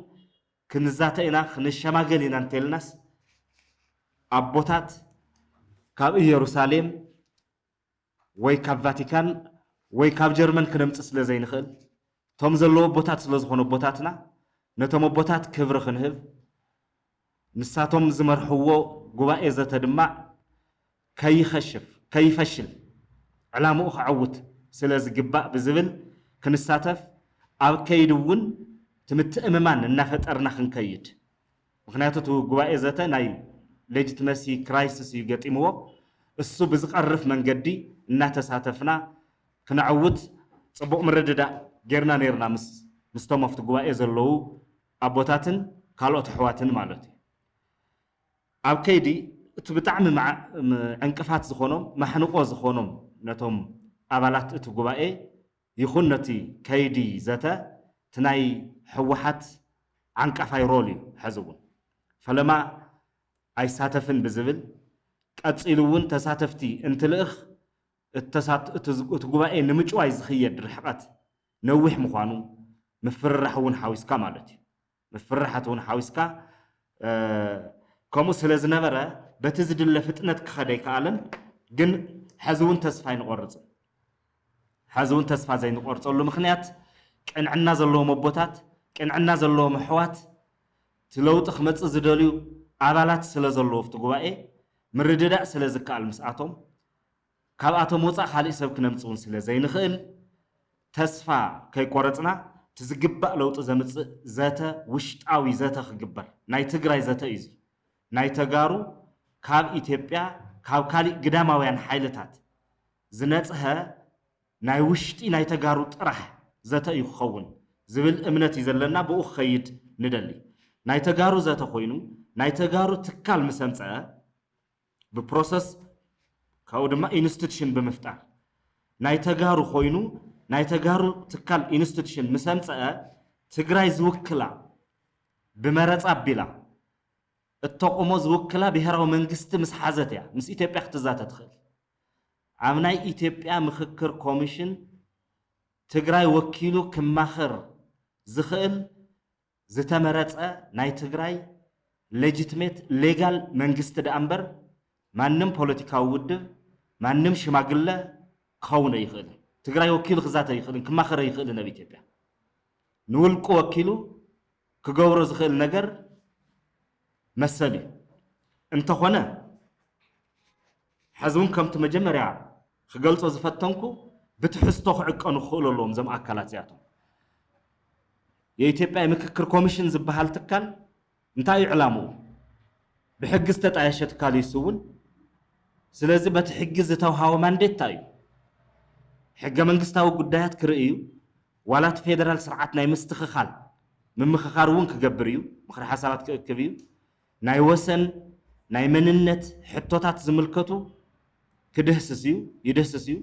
ክንዛተ ኢና፣ ክንሸማገል ኢና እንተልናስ፣ ኣቦታት ካብ ኢየሩሳሌም ወይ ካብ ቫቲካን ወይ ካብ ጀርመን ክነምጽእ ስለ ዘይንኽእል፣ እቶም ዘለዉ ኣቦታት ስለ ዝኾኑ ኣቦታትና፣ ነቶም ኣቦታት ክብሪ ክንህብ፣ ንሳቶም ዝመርሕዎ ጉባኤ ዘተ ድማ ከይኸሽፍ፣ ከይፈሽል፣ ዕላምኡ ከዐውት ስለ ዝግባእ ብዝብል ክንሳተፍ፣ ኣብ ከይዲ እውን እቲ ምትእምማን እናፈጠርና ክንከይድ። ምኽንያቱ እቲ ጉባኤ ዘተ ናይ ሌጂትመሲ ክራይሲስ እዩ ገጢምዎ። እሱ ብዝቐርፍ መንገዲ እናተሳተፍና ክነዐውት ጽቡቕ ምርድዳእ ጌርና ነይርና ምስ ምስቶም ኣብቲ ጉባኤ ዘለዉ ኣቦታትን ካልኦት ኣሕዋትን ማለት እዩ። ኣብ ከይዲ እቲ ብጣዕሚ መዓ- ም- ዕንቅፋት ዝኾኖም፣ ማሕንቆ ዝኾኖም ነቶም ኣባላት እቲ ጉባኤ ይኹን ነቲ ከይዲ ዘተ እቲ ናይ ህወሓት ዓንቃፋይ ሮል እዩ። ሕዚ እውን ፈለማ ኣይሳተፍን ብዝብል፣ ቀፂሉ እውን ተሳተፍቲ እንትልእኽ፣ እተሳት- እቲ ዝ- እቲ ጉባኤ ንምጭዋይ ዝኽየድ ርሕቐት ነዊሕ ምዃኑ፣ ምፍርራሕ እውን ሓዊስካ ማለት እዩ። ምፍርራሓት እውን ሓዊስካ፣ እ፣ ከምኡ ስለ ዝነበረ፣ በቲ ዝድለ ፍጥነት ክኸድ ኣይከኣለን። ግን ሕዚ እውን ተስፋ ኣይንቆርፅን። ሕዚ እውን ተስፋ ዘይንቆርፀሉ ምኽንያት፣ ቅንዕና ዘለዎም ኣቦታት፣ ቅንዕና ዘለዎም ኣሕዋት፣ እቲ ለውጢ ክመፅእ ዝደልዩ ኣባላት ስለ ዘለዉ፣ ኣብቲ ጉባኤ ምርድዳእ ስለ ዝከኣል ምስኣቶም፣ ካብኣቶም ወፃእ ካሊእ ሰብ ክነምፅእ እውን ስለ ዘይንኽእል፣ ተስፋ ከይቆረፅና፣ እቲ ዝግባእ ለውጢ ዘምፅእ ዘተ፣ ውሽጣዊ ዘተ ክግበር፣ ናይ ትግራይ ዘተ እዩ እዚ። ናይ ተጋሩ ካብ ኢትዮጵያ፣ ካብ ካሊእ ግዳማውያን ሓይልታት ዝነፅሀ ናይ ውሽጢ ናይ ተጋሩ ጥራሕ ዘተ እዩ ክኸውን ዝብል እምነት እዩ ዘለና። ብኡ ክኸይድ ንደሊ። ናይ ተጋሩ ዘተ ኮይኑ፣ ናይ ተጋሩ ትካል ምስ ኣምፀአ፣ ብፕሮሰስ ካብኡ ድማ ኢንስቲቱሽን ብምፍጣር፣ ናይ ተጋሩ ኮይኑ፣ ናይ ተጋሩ ትካል ኢንስቲቱሽን ምስ ኣምፀአ፣ ትግራይ ዝውክላ፣ ብመረፃ ኣቢላ እተቑሞ ዝውክላ ብሄራዊ መንግስቲ ምስ ሓዘት እያ ምስ ኢትዮጵያ ክትዛተ ትኽእል። ኣብ ናይ ኢትዮጵያ ምኽክር ኮሚሽን ትግራይ ወኪሉ ክማኸር ዝኽእል ዝተመረፀ ናይ ትግራይ ሌጂትሜት ሌጋል መንግስቲ ደኣ እምበር፣ ማንም ፖለቲካዊ ውድብ፣ ማንም ሽማግለ ክኸውን ኣይኽእልን። ትግራይ ወኪሉ ክዛተ ኣይኽእልን፣ ክማኸር ኣይኽእልን። ኣብ ኢትዮጵያ ንውልቁ ወኪሉ ክገብሮ ዝኽእል ነገር መሰል እዩ። እንተኾነ፣ ሕዚ እውን ከምቲ መጀመርያ ክገልጾ ዝፈተንኩ፣ ብትሕዝቶ ክዕቀኑ ክኽእሉ ኣለዎም እዞም ኣካላት እዚኣቶም። የኢትዮጵያ የምክክር ኮሚሽን ዝበሃል ትካል እንታይ እዩ ዕላምኡ? ብሕጊ ዝተጣየሸ ትካል እዩ እሱ እውን። ስለዚ በቲ ሕጊ ዝተውሃቦ ማንዴት እንታይ እዩ? ሕገ መንግስታዊ ጉዳያት ክርኢ እዩ። ዋላ እቲ ፌደራል ስርዓት ናይ ምስትኽኻል ምምኽኻር እውን ክገብር እዩ። ምኽሪ ሓሳባት ክእክብ እዩ። ናይ ወሰን፣ ናይ መንነት ሕቶታት ዝምልከቱ ክድህስስ እዩ፣ ይድህስስ እዩ።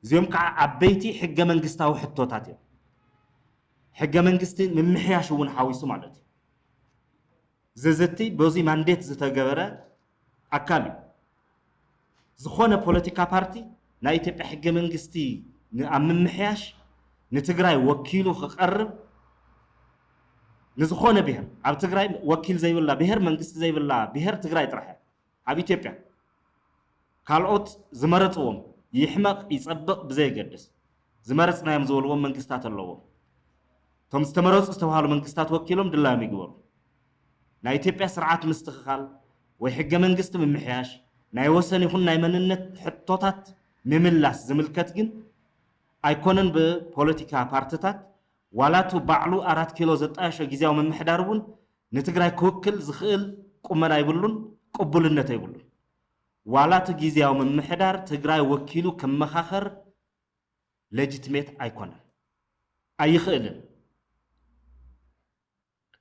እዚኦም ከዓ ዓበይቲ ሕገ መንግስታዊ ሕቶታት እዮም። ሕገ መንግስቲ ምምሕያሽ እውን ሓዊሱ ማለት እዩ። ዝዝቲ በዚ ማንዴት ዝተገበረ ኣካል እዩ። ዝኾነ ፖለቲካ ፓርቲ ናይ ኢትዮጵያ ሕገ መንግስቲ ን- ኣብ ምምሕያሽ ንትግራይ ወኪሉ ክቐርብ፣ ንዝኾነ ብሄር፣ ኣብ ትግራይ ወኪል ዘይብላ ብሄር፣ መንግስቲ ዘይብላ ብሄር ትግራይ ጥራሕ እያ። ኣብ ኢትዮጵያ ካልኦት ዝመረፅዎም ይሕመቕ ይፀብቕ ብዘየገድስ፣ ዝመረፅናዮም ዝበልዎም መንግስታት ኣለዎም። እቶም ዝተመረፁ ዝተባሃሉ መንግስታት ወኪሎም ድላዮም ይግበሩ። ናይ ኢትዮጵያ ስርዓት ምስትኽኻል ወይ ሕገ መንግስቲ ምምሕያሽ፣ ናይ ወሰን ይኹን ናይ መንነት ሕቶታት ምምላስ ዝምልከት ግን ኣይኮነን ብፖለቲካ ፓርትታት፣ ዋላ እቱ ባዕሉ ኣራት ኪሎ ዘጣየሾ ግዝያዊ ምምሕዳር እውን ንትግራይ ክውክል ዝኽእል ቁመና የብሉን፣ ቅቡልነት የብሉን። ዋላ እቲ ግዝያዊ ምምሕዳር ትግራይ ወኪሉ ክመኻኸር ሌጂትሜት ኣይኮነን፣ ኣይኽእልን።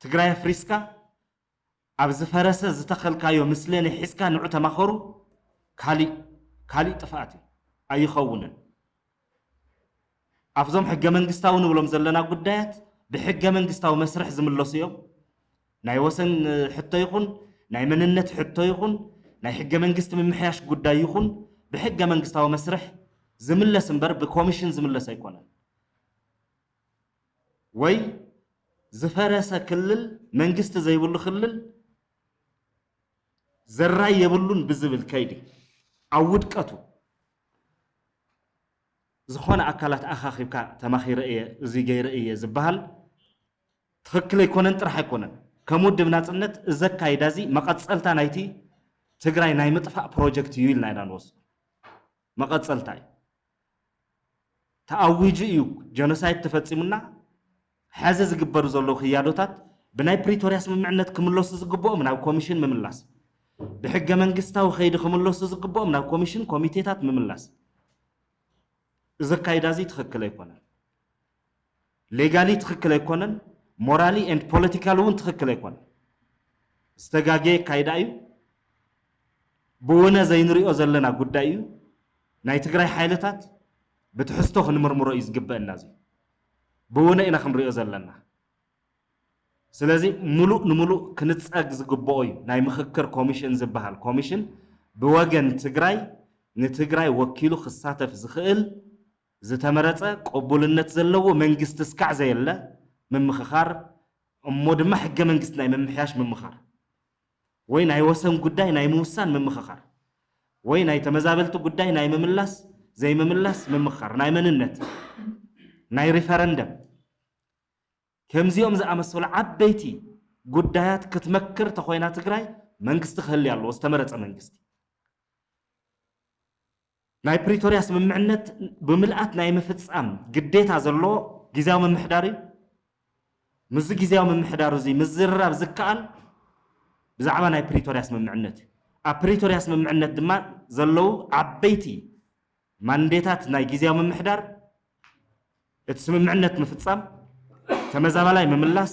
ትግራይ ኣፍሪስካ ኣብ ዝፈረሰ ዝተኸልካዮ ምስለኔ ሒዝካ ንዑ ተማኸሩ፣ ካሊእ ካሊእ ጥፍኣት እዩ፣ ኣይኸውንን። ኣብዞም ሕገ መንግስታዊ ንብሎም ዘለና ጉዳያት ብሕገ መንግስታዊ መስርሕ ዝምለሱ እዮም። ናይ ወሰን ሕቶ ይኹን ናይ መንነት ሕቶ ይኹን ናይ ሕገ መንግስቲ ምምሕያሽ ጉዳይ ይኹን ብሕገ መንግስታዊ መስርሕ ዝምለስ እምበር ብኮሚሽን ዝምለስ ኣይኮነን። ወይ ዝፈረሰ ክልል፣ መንግስቲ ዘይብሉ ክልል ዘራይ የብሉን ብዝብል ከይዲ ኣብ ውድቀቱ ዝኾነ ኣካላት ኣኻኺብካ ተማኺረ እየ፣ እዚ ገይረ እየ ዝበሃል ትኽክል ኣይኮነን ጥራሕ ኣይኮነን። ከም ውድብ ናጽነት እዚ ኣካይዳ እዚ መቐጸልታ ናይቲ ትግራይ ናይ ምጥፋእ ፕሮጀክት እዩ ኢልና ኢና ንወስዶ። መቐጸልታ እዩ። ተኣዊጁ እዩ ጀኖሳይድ ተፈጺሙና። ሕዚ ዝግበሩ ዘለዉ ክያዶታት ብናይ ፕሪቶርያ ስምምዕነት ክምለሱ ዝግብኦም ናብ ኮሚሽን ምምላስ፣ ብሕገ መንግስታዊ ከይዲ ክምለሱ ዝግብኦም ናብ ኮሚሽን ኮሚቴታት ምምላስ። እዚ ኣካይዳ እዚ ትኽክል ኣይኮነን። ሌጋሊ ትኽክል ኣይኮነን። ሞራሊ ኤንድ ፖለቲካሊ እውን ትኽክል ኣይኮነን። ዝተጋገየ ኣካይዳ እዩ። ብውነ ዘይንሪኦ ዘለና ጉዳይ እዩ። ናይ ትግራይ ሓይልታት ብትሕዝቶ ክንምርምሮ እዩ ዝግበአና። እዚ ብውነ ኢና ክንሪኦ ዘለና። ስለዚ ምሉእ ንምሉእ ክንጸግ ዝግብኦ እዩ። ናይ ምኽክር ኮሚሽን ዝበሃል ኮሚሽን ብወገን ትግራይ ንትግራይ ወኪሉ ክሳተፍ ዝኽእል ዝተመረጸ ቅቡልነት ዘለዎ መንግስቲ እስካዕ ዘየለ ምምኽኻር፣ እሞ ድማ ሕገ መንግስቲ ናይ ምምሕያሽ ምምኻር፣ ወይ ናይ ወሰን ጉዳይ ናይ ምውሳን ምምኽኻር፣ ወይ ናይ ተመዛበልቲ ጉዳይ ናይ ምምላስ ዘይምምላስ ምምኽኻር፣ ናይ መንነት፣ ናይ ሪፈረንደም፣ ከምዚኦም ዝኣመሰሉ ዓበይቲ ጉዳያት ክትመክር ተኾይና ትግራይ መንግስቲ ክህልያ ኣለዎ፣ ዝተመረጸ መንግስቲ። ናይ ፕሪቶርያ ስምምዕነት ብምልኣት ናይ ምፍጻም ግዴታ ዘሎ ግዝያዊ ምምሕዳር እዩ። ምስዚ ግዝያዊ ምምሕዳር እዚ ምዝርራብ ዝከኣል ብዛዕባ ናይ ፕሪቶርያ ስምምዕነት እዩ። ኣብ ፕሪቶርያ ስምምዕነት ድማ ዘለዉ ዓበይቲ ማንዴታት ናይ ግዝያዊ ምምሕዳር እቲ ስምምዕነት ምፍጻም፣ ተመዛባላይ ምምላስ፣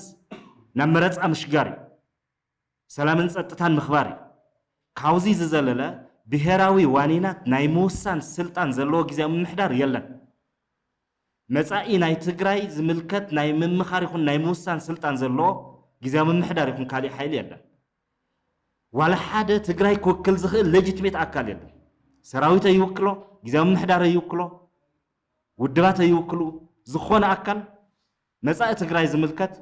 ናብ መረጻ ምሽጋር እዩ። ሰላምን ጸጥታን ምኽባር እዩ። ካብዚ ዝዘለለ ብሄራዊ ዋኒናት ናይ ምውሳን ስልጣን ዘለዎ ግዝያዊ ምምሕዳር የለን። መጻኢ ናይ ትግራይ ዝምልከት ናይ ምምኻር ይኹን ናይ ምውሳን ስልጣን ዘለዎ ግዝያዊ ምምሕዳር ይኹን ካሊእ ሓይሊ የለን። ዋላ ሓደ ትግራይ ክውክል ዝኽእል ሌጂትሜት ኣካል የለን። ሰራዊት ኣይውክሎ፣ ግዝያዊ ምምሕዳር ኣይውክሎ፣ ውድባት ኣይውክሉ፣ ዝኾነ ኣካል መጻኢ ትግራይ ዝምልከት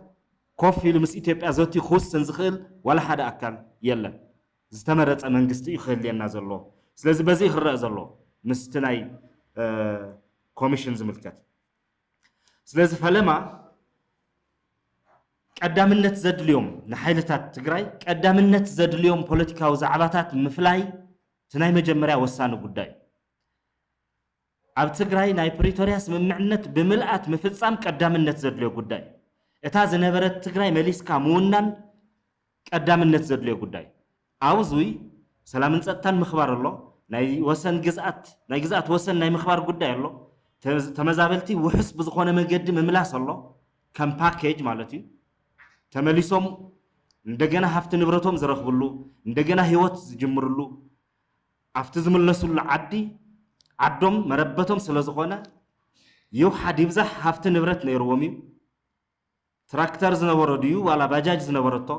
ኮፍ ኢሉ ምስ ኢትዮጵያ ዘትዩ ክውስን ዝኽእል ዋላ ሓደ ኣካል የለን። ዝተመረጸ መንግስቲ እዩ ክህልየና ዘለዎ። ስለዚ በዚ እዩ ክረአ ዘለዎ ምስቲ ናይ ኮሚሽን ዝምልከት። ስለዚ ፈለማ ቀዳምነት ዘድልዮም ንሓይልታት ትግራይ ቀዳምነት ዘድልዮም ፖለቲካዊ ዛዕባታት ምፍላይ እቲ ናይ መጀመርያ ወሳኒ ጉዳይ እዩ። ኣብ ትግራይ ናይ ፕሪቶርያ ስምምዕነት ብምልኣት ምፍጻም ቀዳምነት ዘድልዮ ጉዳይ እዩ። እታ ዝነበረት ትግራይ መሊስካ ምውናን ቀዳምነት ዘድልዮ ጉዳይ። ኣብዚ ሰላምን ጸጥታን ምኽባር ኣሎ፣ ናይ ወሰን ግዝኣት፣ ናይ ግዝኣት ወሰን ናይ ምኽባር ጉዳይ ኣሎ፣ ተመዛበልቲ ውሑስ ብዝኾነ መገዲ ምምላስ ኣሎ፣ ከም ፓኬጅ ማለት እዩ። ተመሊሶም እንደገና ሃፍቲ ንብረቶም ዝረኽብሉ፣ እንደገና ህይወት ዝጅምርሉ፣ ኣብቲ ዝምለስሉ ዓዲ ዓዶም መረበቶም ስለ ዝኾነ ይውሓድ ይብዛሕ ሃፍቲ ንብረት ነይርዎም እዩ። ትራክተር ዝነበሮ ድዩ ዋላ ባጃጅ ዝነበረቶ፣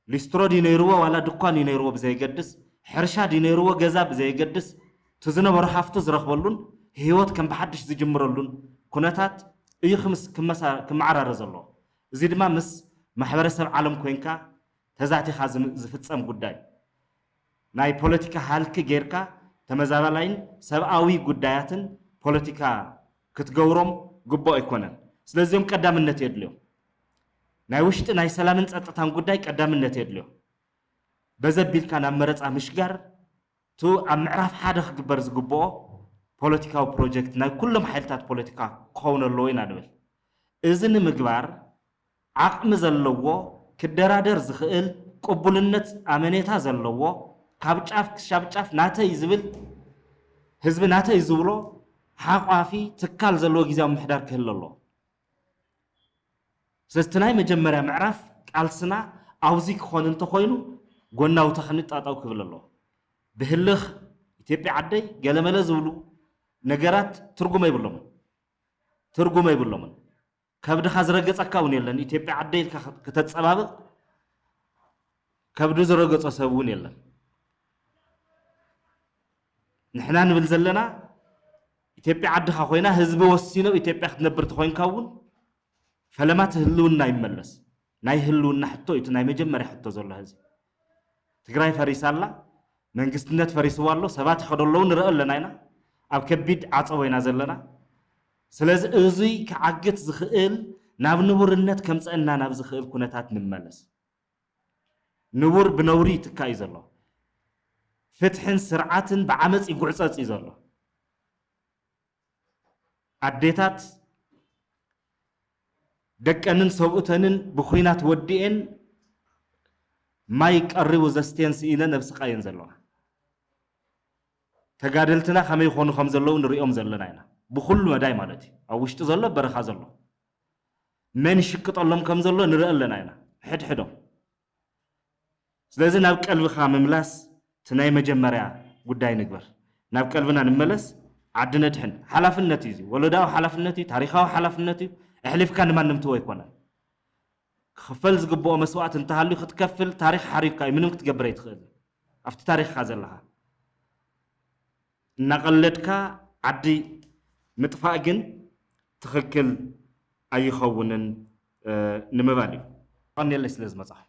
ሊስትሮ ድዩ ነይርዎ ዋላ ድኳን እዩ ነይርዎ ብዘየገድስ፣ ሕርሻ ድዩ ነይርዎ ገዛ ብዘየገድስ፣ እቲ ዝነበሮ ሃፍቱ ዝረኽበሉን ህይወት ከም ብሓድሽ ዝጅምረሉን ኩነታት እዩ ክምስ-፣ ክመሳ-፣ ክመዓራረ ዘለዎ። እዚ ድማ ምስ ማሕበረሰብ ዓለም ኮይንካ ተዛቲኻ ዝም-፣ ዝፍጸም ጉዳይ ናይ ፖለቲካ ሃልኪ ጌርካ ተመዛባላይን ሰብኣዊ ጉዳያትን ፖለቲካ ክትገብሮም ግቡእ ኣይኮነን። ስለዚኦም ቀዳምነት የድልዮም። ናይ ውሽጢ ናይ ሰላምን ጸጥታን ጉዳይ ቀዳምነት የድልዮ። በዘቢልካ ናብ መረጻ ምሽጋር፣ እቲ ኣብ ምዕራፍ ሓደ ክግበር ዝግብኦ ፖለቲካዊ ፕሮጀክት ናይ ኩሎም ሓይልታት ፖለቲካ ክኸውን ኣለዎ ኢና ንብል። እዚ ንምግባር ዓቕሚ ዘለዎ፣ ክደራደር ዝኽእል፣ ቅቡልነት ኣመኔታ ዘለዎ፣ ካብ ጫፍ ክሻብ ጫፍ ናተይ ዝብል፣ ህዝቢ ናተይ ዝብሎ ሓቋፊ ትካል ዘለዎ ግዝያዊ ምምሕዳር ክህሉ ኣለዎ። ስለዚ እቲ ናይ መጀመርያ ምዕራፍ ቃልስና ኣብዚ ክኾን እንተኾይኑ ጎናውታ ክንጣጣው ክብል ኣለዎ። ብህልኽ ኢትዮጵያ ዓደይ ገለመለ ዝብሉ ነገራት ትርጉም ኣይብሎምን። ትርጉም ኣይብሎምን። ከብድኻ ዝረገጸካ እውን የለን። ኢትዮጵያ ዓደይ ኢልካ ከተጸባብቕ ከብዱ ዝረገጾ ሰብ እውን የለን። ንሕና ንብል ዘለና ኢትዮጵያ ዓድኻ ኮይና ህዝቢ ወሲኖ ኢትዮጵያ ክትነብር ተኾይንካ እውን ፈለማ እቲ ህልውና ይመለስ። ናይ ህልውና ሕቶ እዩ እቲ ናይ መጀመርያ ሕቶ ዘሎ ህዝቢ። ትግራይ ፈሪሳ ኣላ፣ መንግስትነት ፈሪስዋ ኣሎ፣ ሰባት ይኸዶ ኣለዉ ንርኢ ኣለና ኢና። ኣብ ከቢድ ዓፀቦ ኢና ዘለና። ስለዚ እዙይ ክዓግት ዝኽእል ናብ ንቡርነት ከምፀአና ናብ ዝኽእል ኩነታት ንመለስ። ንቡር ብነውሪ ይትካ እዩ ዘሎ። ፍትሕን ስርዓትን ብዓመፅ ይጉዕፀፅ እዩ ዘሎ። ኣዴታት ደቀንን ሰብኡተንን ብኹናት ወዲኤን ማይ ቀሪቡ ዘስተየን ስኢነን ኣብ ስቃየን ዘለዋ ተጋደልትና ከመይ ይኾኑ ከም ዘለዉ ንሪኦም ዘለና ኢና። ብኹሉ መዳይ ማለት እዩ። ኣብ ውሽጢ ዘሎ በረኻ ዘሎ መን ይሽቅጠሎም ከም ዘሎ ንርኢ ኣለና ኢና ሕድሕዶም። ስለዚ ናብ ቀልብኻ ምምላስ እቲ ናይ መጀመርያ ጉዳይ ንግበር። ናብ ቀልብና ንመለስ፣ ዓዲ ነድሕን። ሓላፍነት እዩ እዚ። ወለዳዊ ሓላፍነት እዩ፣ ታሪኻዊ ሓላፍነት እዩ። ኣሕሊፍካ ንማንም ትህቦ ኣይኮነን። ክኽፈል ዝግብኦ መስዋእቲ እንተሃልዩ ክትከፍል ታሪኽ ሓሪካ እዩ። ምንም ክትገብር ኣይትኽእልን። ኣብቲ ታሪኽካ ዘለኻ እናቐለድካ ዓዲ ምጥፋእ ግን ትኽክል ኣይኸውንን ንምባል እዩ። ቀኒለይ ስለ ዝመጻኹም።